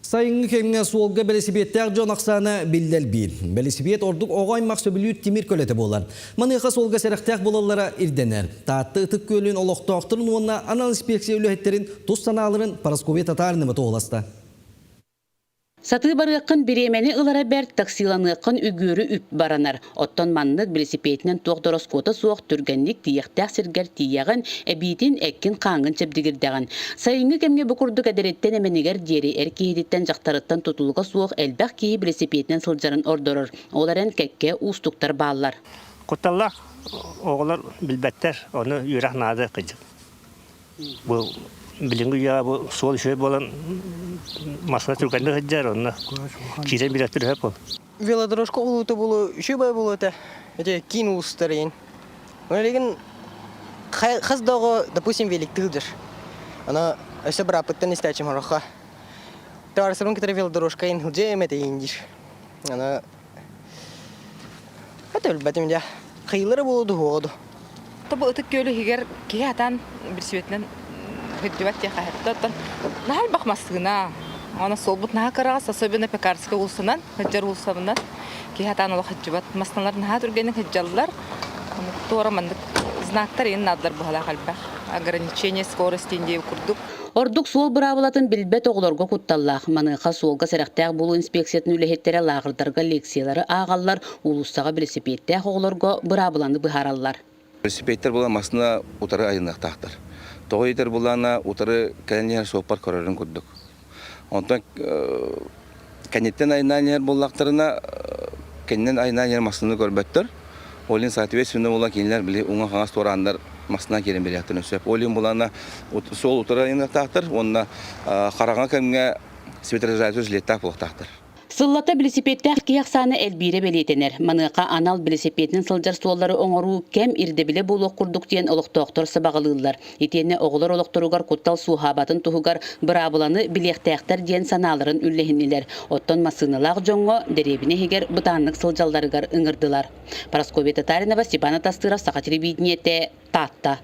Сайыҥҥы кэмҥэ суолга бэлисипиэттээх дьон ахсаана биллэ элбиир. Бэлисипиэт ордук оҕо аймах сөбүлүүр тимир көлөтө буолар. Маныаха суолга сэрэхтээх буолаллара ирдэнэр. Таатта Ытык Күөлүн олохтоохторун уонна анал инспекция үлэһиттэрин тус санааларын Парасковья Татаринова туоһуласта. Сатыы барыаххын бириэмэни ылара бэрт, таксиланыаххын үгүөрү үп баранар. Оттон маннык билисипиэтинэн туох да ороскуота суох түргэнник тиийиэхтээх сиргэр тиийэҕин, эбиитин эккин-хааҥҥын чэбдигирдэҕин. Сайыҥҥы кэмҥэ бу курдук эдэриттэн эмэнигэр диэри эр киһититтэн дьахтарыттан тутулуга суох элбэх киһи билисипиэтинэн сылдьарын ордорор. Ол эрэн кэккэ уустуктар бааллар. Кутталлаах оҕолор билбэттэр, ону үөрэх наада кыдьык. Бу билиҥҥи үйэҕэ бу суол үчүгэй буолан массыына түргэнник сылдьар, онно киирэн билэттэр үһэ буол. Велодорожка улуута булу үчүгэй буолуо этэ. Ити киин улуустар иһин. Билигин хас да оҕо, допустим, великтыы сылдьар. Аны өссө бырааппыттан истээччим ороххо. Товарищтарбын кытары велодорожка иһин сылдьыам этэ иһин диир. Аны это билбэтим дьэ. Кыйылары буолуо дуһуоҕа ду. Бу Ытык Күөл иһигэр киһи атаан билсибэтинэн сылдьыбат диэх хаһыатта. Оттон наһаа элбэх массыына. Аны суолбут наһаа кыраҕас, особенно Пекарскай уулуссанан, сылдьар уулуссабынан киһи атаан олох сылдьыбат. Массыыналар наһаа түргэнник сылдьаллар. Туора маннык знактар иһин наадалар быһалаах элбэх. Ограничение скорости диэн курдук. Ордук суол быраабылатын билбэт оҕолорго кутталлаах. Маныаха суолга сэрэхтээх буолуу инспекциятын үлэһиттэрэ лааҕырдарга лекциялары ааҕаллар, уулуссаҕа билисипиэттээх оҕолорго быраабыланы быһаараллар. Велосипедтэр буолан массыына утары айанныахтаахтар. Тоҕо диэтэр булаана утары кэлэн иһэр суоппар көрөрүн курдук. Онтон кэнниттэн айаннаан иһэр буоллахтарына, кэннинэн айаннаан иһэр массыынаны көрбөттөр. Ол иһин соответственно буолан кинилэр били уҥа-хаҥас туорааннар массыынан киирэн биэриэхтэрин сөп. Ол иһин булаана суол утары айанныахтаахтар уонна хараҥа кэмҥэ светоотражающий жилеттаах буолуохтаахтар. Сыллата билисипиэттээх киһи ахсаана элбиирэ бэлиэтэнэр. Маныаха анал билисипиэтинэн сылдьар суоллары оҥоруу кэм ирдэбилэ буолуох курдук диэн олохтоохтор сабаҕалыыллар. Итиэннэ оҕолор олохторугар куттал суоһаабатын туһугар быраабыланы билиэхтээхтэр диэн санааларын үллэһиннилэр. Оттон массыыналаах дьоҥҥо дэриэбинэ иһигэр бытааннык сылдьалларыгар ыҥырдылар. Парасковья Татаринова, Степан Атастыров, Саха телевидениетэ, Таатта.